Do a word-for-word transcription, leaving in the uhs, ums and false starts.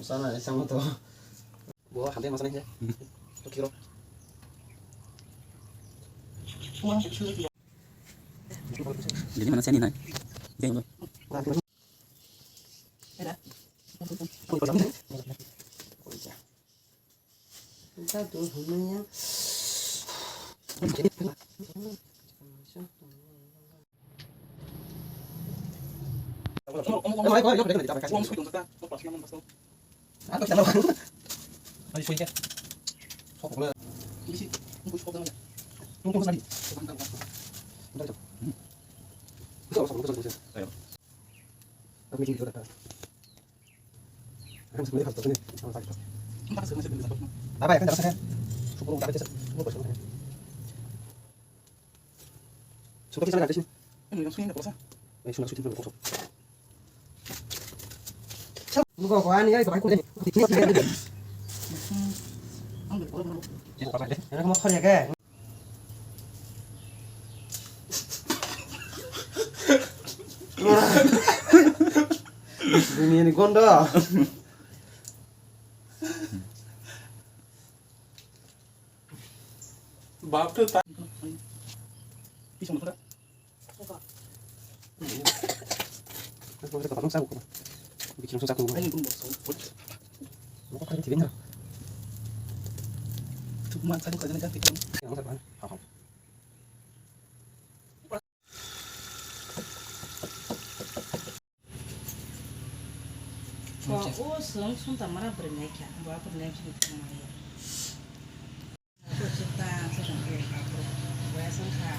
Sana, sama to. Bo hamle masa nai. Kiro. Jadi mana seni nai? Jadi mana? Jadu hwnwi ya. Baba, ya kan, jangan sakit. Syukur, tak ada. Syukur, tak ada. Sudah bisa, ada sini. Ini yang sini, ada. Eh, sudah, sudah, sudah, sudah. Buka, buka, ini, ya, itu, aku, ini. Ya, kamu, ya, kan? Dunia ini gondok. Bap tu tak. Pisang tu tak. Aku ada kapal sabu. Bikin susah aku. Ini pun bos. Mau kau kali tiga. Cuma satu kali nak kita. Yang satu. Hau, hau. Bo o swng sumta mara bwrwi naikha, bo bwrwi naikha. Bo chwkta swkang khe bwrwi swngkha.